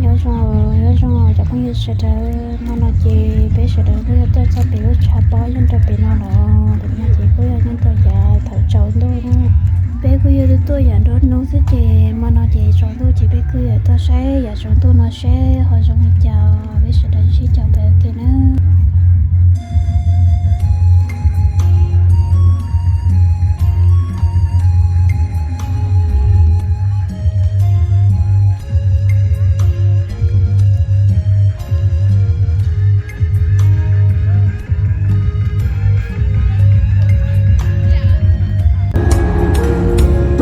Nyob zoo, nyob zoo cov phooj ywg sawv daws, hmo no ces peb sawv daws kuj yog tuaj txog pem lub tshav pob nyob rau pem no los, tam no ces kuj yog nyob rau yav thaum tsaus ntuj na. Peb kuj yog tuaj yav nruab hnub xwb ces hmo no ces tsaus ntuj ces peb kuj yog tuaj saib yav tsaus ntuj no seb ho zoo li cas, peb sawv daws sib caum pem ua ke na.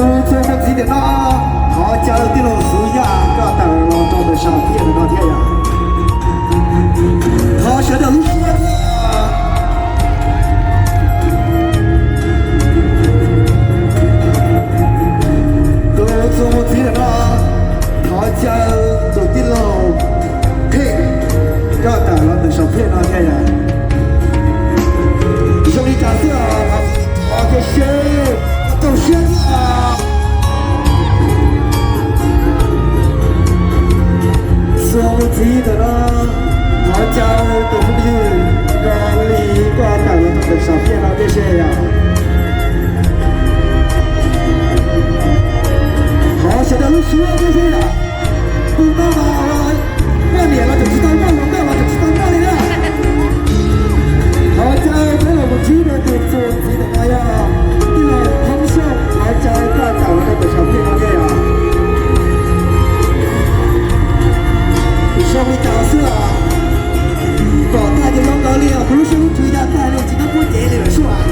Tus txuas mus ntxiv ntawm no, thov caw tij laug Xub Yaj koj tawm los rau ntawm saum thiaj ntawm no thiab yom. Thov sawv daws lub suab thiab. Tus txuas mus ntxiv ntawm no, thov caw tus tij laug Phem koj tawm los ntawm saum thiaj no thiab yom. Zoo li cas xwb os, qhov kiag seb tau siab thiab. Xub mus ntxiv ntawm no, thov caw tus phooj ywg Nkauj Lis koj tawm los rau ntawm saum thiaj no thiab seb yom. Thov sawv daws lub suab thiab seb yom. Tus no mas poj niam los tseem tsis tau muaj, hluas nkauj los tseem tsis tau muaj li na. Thov caw peb los mus ntsib rau tus txuas ntxiv ntawm no yog tij laug Thoob Xyooj, thov caw koj tawm los rau ntawm saum thiaj no thiab yom. Zoo li cas xwb os, pom tag ces zoo nkauj li os, kuv lub siab lub ntsws ya tag li tsis tau muaj cev li lawm sub as.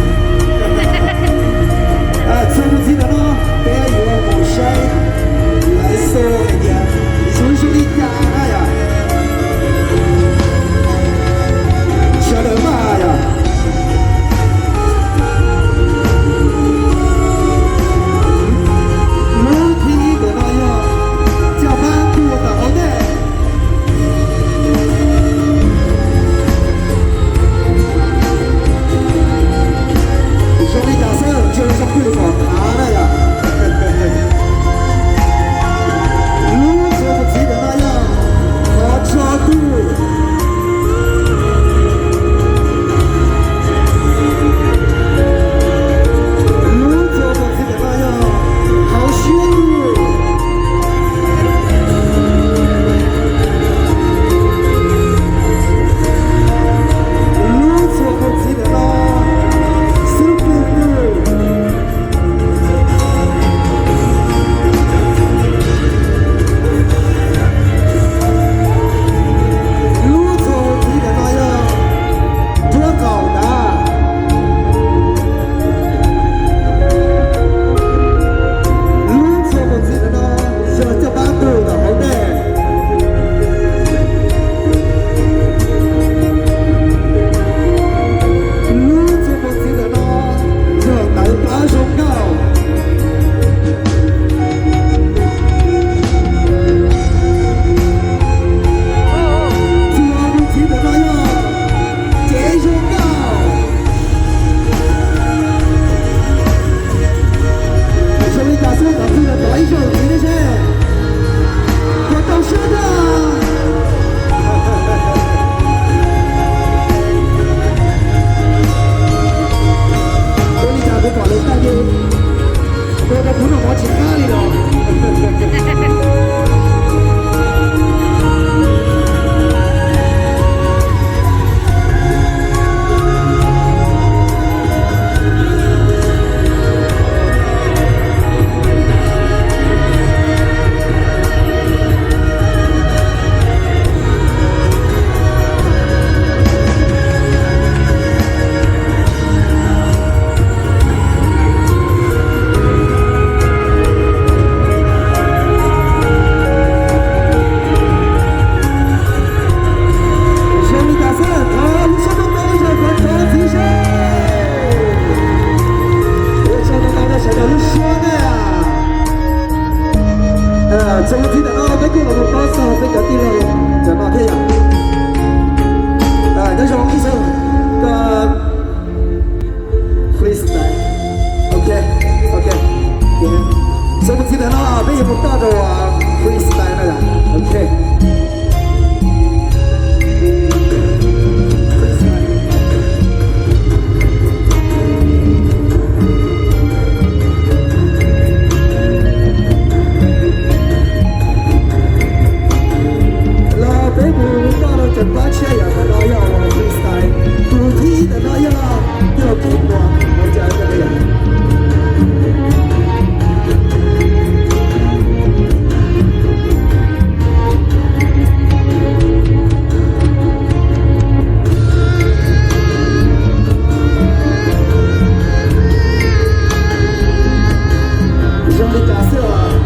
Pab tshiab yom, ntawm no yog freestyle. Tus thib ntawm no yog yog kuv ua ua cas rau yom. Zoo li cas xwb os.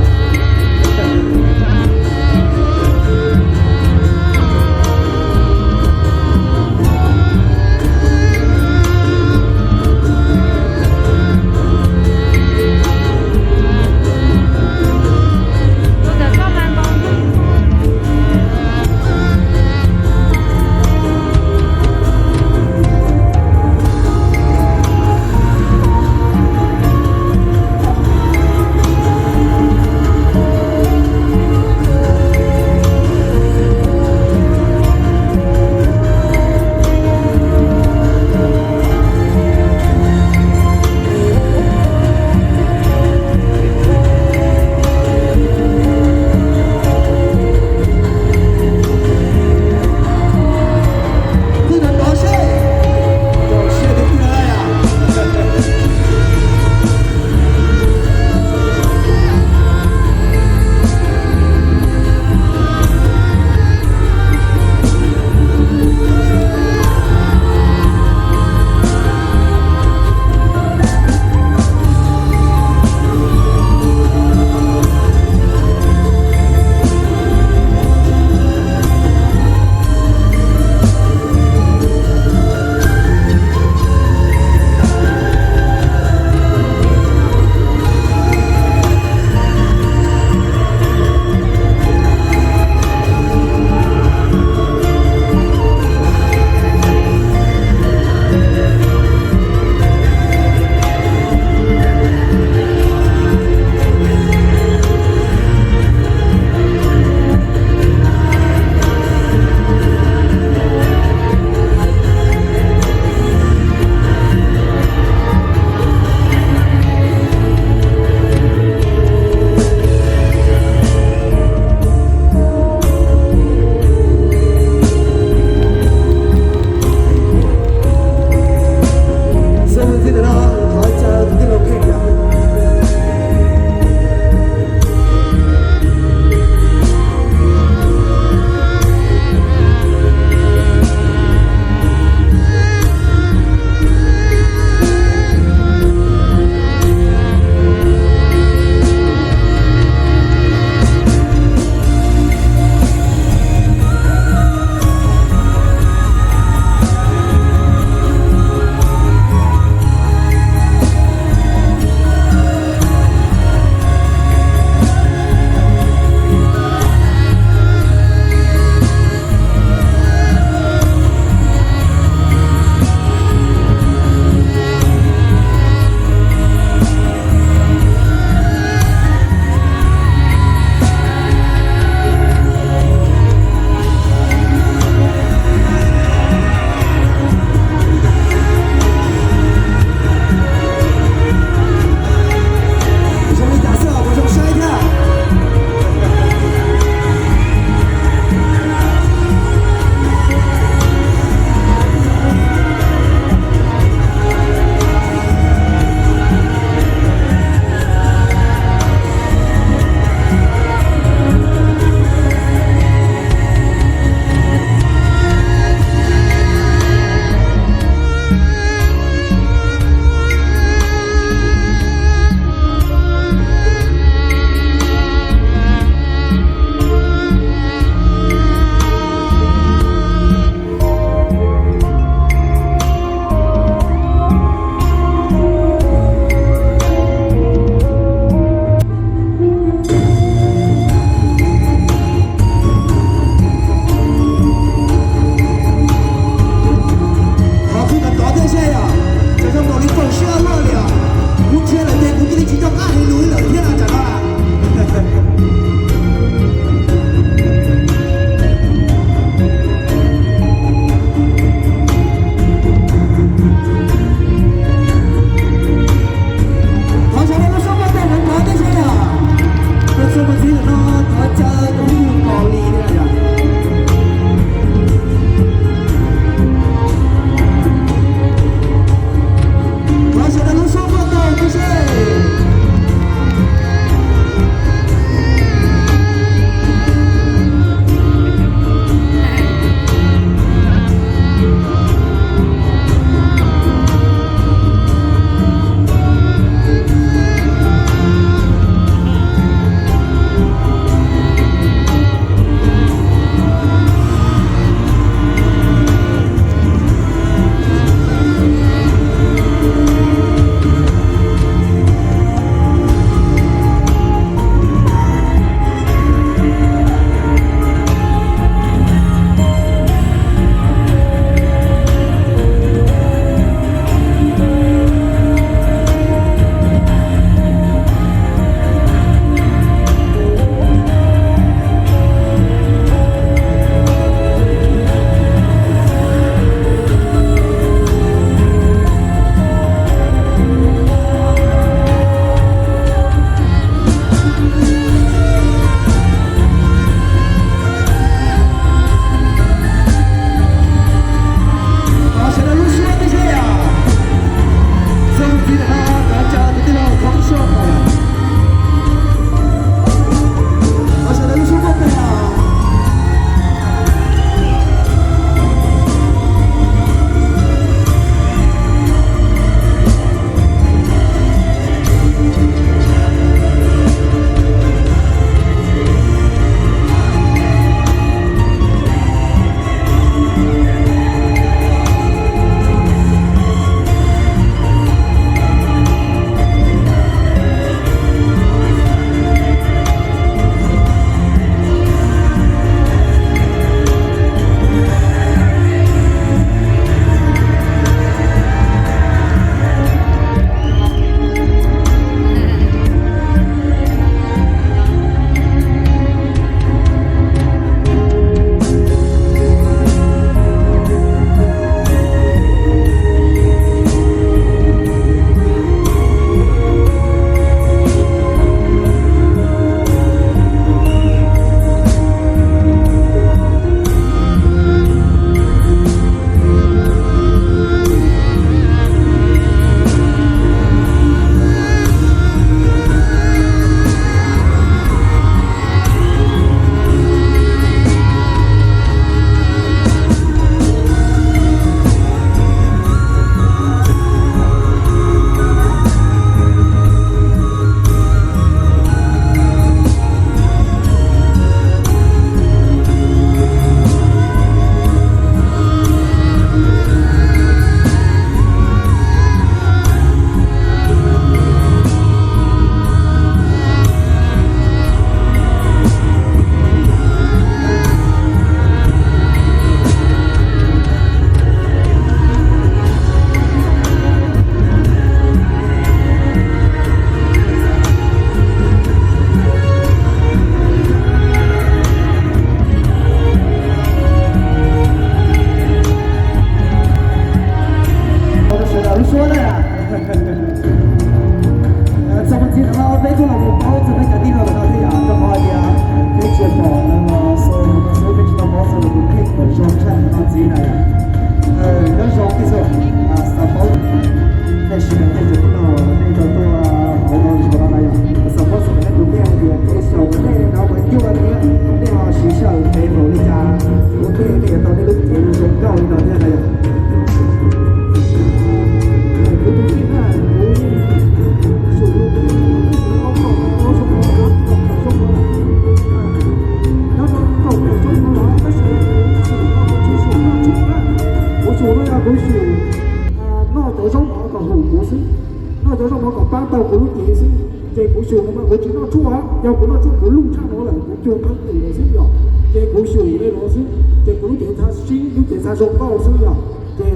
cov zaub mov kom pab tau kuv lub cev xwb. Ces kuv xyum no mas kuv tsis noj tshuaj, yog kuv noj tshuaj kuv luj tshaj no lawm, kuv cuag thawb tus lawm xwb yom. Ces kuv xyum li no xwb, ces kuv lub cev txhaj sib, lub cev txhaj zoo nkauj xwb yom. Ces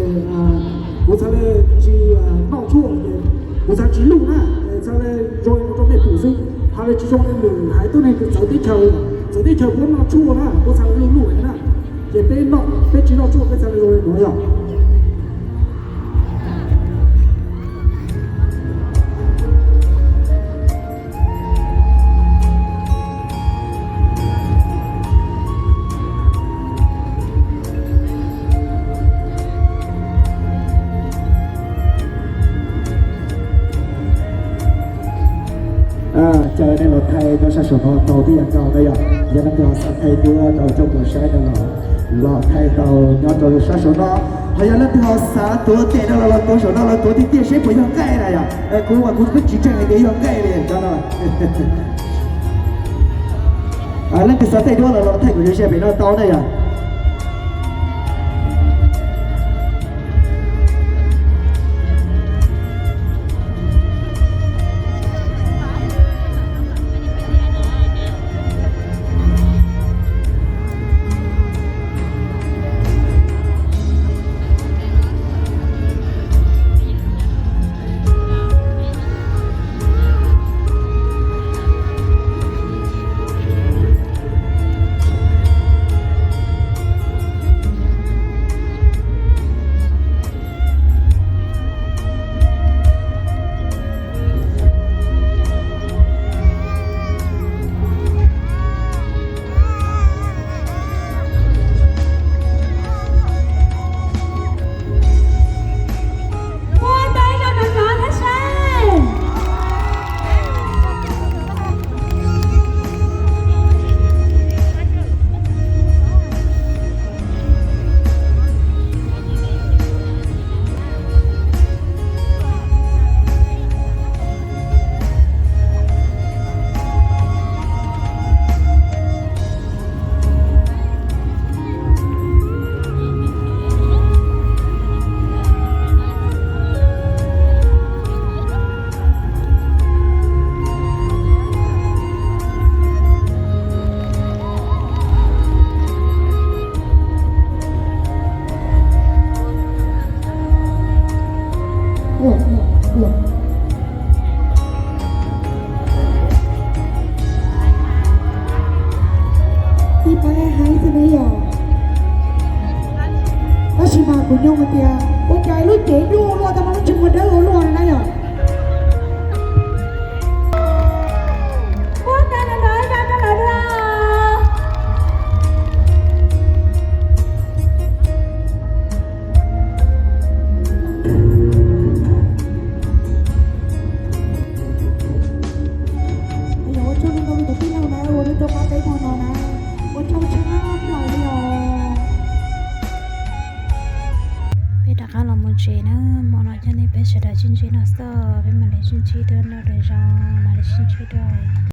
kuv txhaj le tsis noj tshuaj, ces kuv txhaj tsis luj na, txhaj le zoo li no rau mej pum xwb. Hais li tsis zoo li nws hais tuab neeg txawv teb chaws, txawv teb chaws puab noj tshuaj na, puab txhaj le luj luj na. Ces peb noj, peb tsis noj tshuaj peb txhaj le zoo li no yom. Caw nej los thaij rau sab saum no tau tib yam nkaus na yom. Yog leej twg ho xav thaij duab rau coj mus saib no los, los thaij tau nyob rau sab saum no. Ho yog leej twg ho xav tuav tes no los, los tuav saum no los tuav tiag tiag seb puas yog nqaij na yom. Kuv mas kuv twb tsis ntseeg hais tias yog nqaij li no. Leej twg xav thaij duab los, los thaij kuv saib pem no tau na yom. Ib pab haib xwb na yom. Tab sis mas kuv nyob hais tias ua cas lub cev nyuaj luaj tau mas lub tsis muaj dawb ua luaj na yom. Ua cas nws nrog ib pab rau lawv dua. Ua tsaug ntau ntau rau tus tij laug na uas nws tau pab peb tag no na. Ua tsaug tshaj plaws li os. Peb rov qab los mus tsev na, hmo no coj nej peb sawv daws sib ntsib no xwb, peb mam li sib ntsib dua nrau daim zoo, mam li sib ntsib dua.